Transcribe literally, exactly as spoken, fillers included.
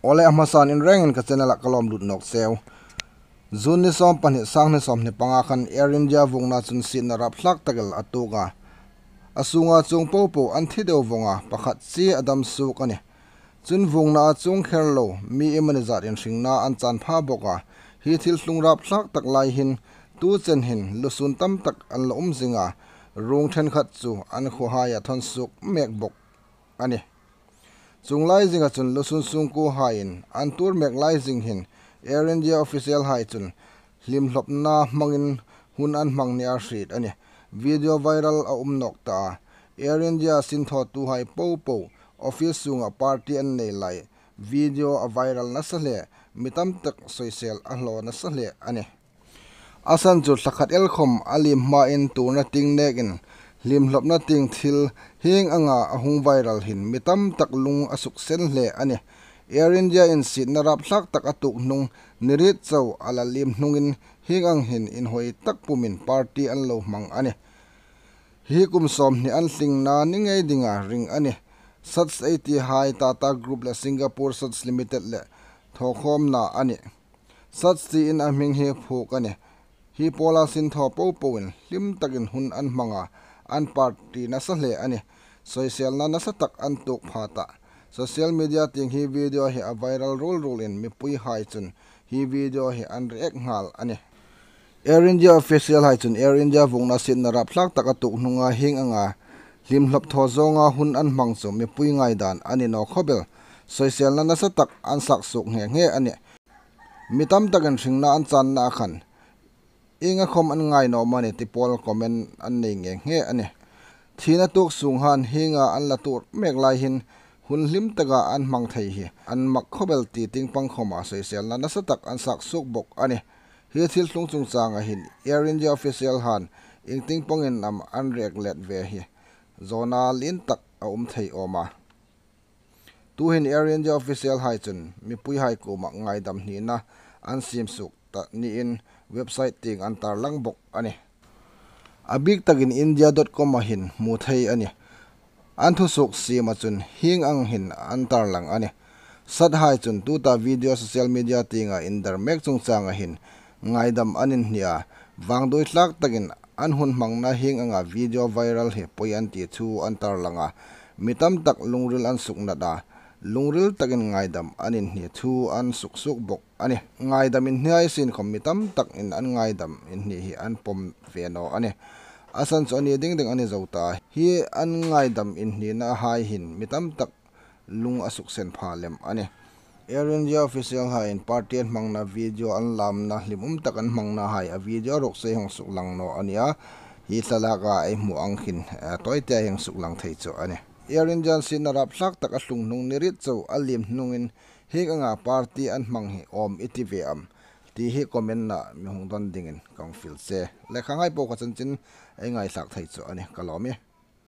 Awle, a hmasan in rengin ka channel-ah ka lawm lut nawk cheu. June ni sawm pahni, sang hni sawmhni panga khan Air India vuongna chun sietna rapthlak tak el a tuok a. A sunga chuong popo an thi deu vawng a, pakhat chu a dam suok a nih. Chun vuongna a chuong kher lo mi iemani zat inhringna an chan pha bawk a. Hi thil tlung rapthlak tak lai hin tu chen hin lusun tam tak an la um zing a. Ruong ṭhenkhat chu an khuohaia thawn suok mek bawk a nih. Chuong lai zinga chun lusun sungkuohaiin an tuor mek lai zing hin Air India official-hai chun hlimhlawpna hmangin hun an hmang nia hriet a nih. Video viral a um nawk ta a. Air India sinthawtuhai popo office sunga party an nei lai video a viral nasa hle, mi tam tak soisel a hlaw nasa hle a nih. A san chu thla khat el khawm a liem hmain tuorna tieng nekin hlimhlawpna tieng thil hieng anga a hung viral hin mi tam tak lung a suksen hle a nih. Air India-in sietna rapthlak tak a tuok hnung ni riet chau a la liem hnungin hieng ang hin inhawi tak pumin party an lo hmang a nih. Hi kum sawmhni an tlingna ni ngei dinga ring a nih. SATS ei tihai Tata Group le Singapore SATS Limited le thawkhawmna a nih. SATS tiin a hming hi phuok a nih. Hi pawla sinthaw popoin hlim takin hun an hmang a, an party nasa hle a nih. Soiselna nasa tak an tuok pha ta. Social media tieng hi video hi a viral ruol ruolin mipuihai chun hi video hi an react nghal a nih. Air India official-hai chun Air India vuongna sietna rapthlak tak a tuok hnunga hieng anga hlimhlawp thaw zawnga hun an hmang chu mipui ngaidan a ni naw khawp el. Soiselna nasa tak an sak suok nghe nghe a nih. Mi tam takin hringna an channa a khan ienga khawm an ngai naw am a ni ti pawl comment an nei nghe nghe a nih. Thina tuok sunghai hienga an la tuor mek lai hin hun hlim taka an hmang thei hi an mak khawp el ti tieng pang khawma soiselna nasa tak an sak suok bawk a nih. Hi thil tlung chungchanga hin Air India official-han ieng tieng pangin am an react let ve hi zawna lien tak a um thei awm a. Tuhin Air India official-hai chun mipuihai kuoma ngaidam hnina an siem suok ta niin website tieng an tarlang bawk a nih. A bik takin india dot com-a hin hmu thei a nih. An thusuok siema chun hieng ang hin an tarlang a nih. SATS-hai chun tuta video social media tienga indar mek chungchanga hin ngaidam an inhni a, vangduoi tlak takin an hun hmangna hieng anga video viral hi poi an ti thu an tarlang a, mi tam tak lungril an suknat a, lungril takin ngaidam an inhni thu an suksuok bawk a nih. Ngaidam inhni hai sien khawm mi tam takin an ngaidam inhni hi an pawm ve naw a nih. A san chu a ni ding ding a ni zo ta. Hi an ngaidam inhnina hai hin mi tam tak lung a suksen pha lem a nih. Air India official-haiin party an hmangna video an lamna hlim um tak an hmangna hai a video ruok chu ei hung suklang naw a nih a. Hi thlalaka ei hmu ang khin, eh, tawite ei hung suklang thei chu a nih. Air India-in sietna rapthlak tak a tlung hnung ni riet chau a liem hnungin hieng anga party an hmang hi awm i ti ve am ti hi comment-a mi hung dawn dingin kan fiel che. Le khanghai po kha chanchin ei ngaithlak thei chu a nih, ka lawm e.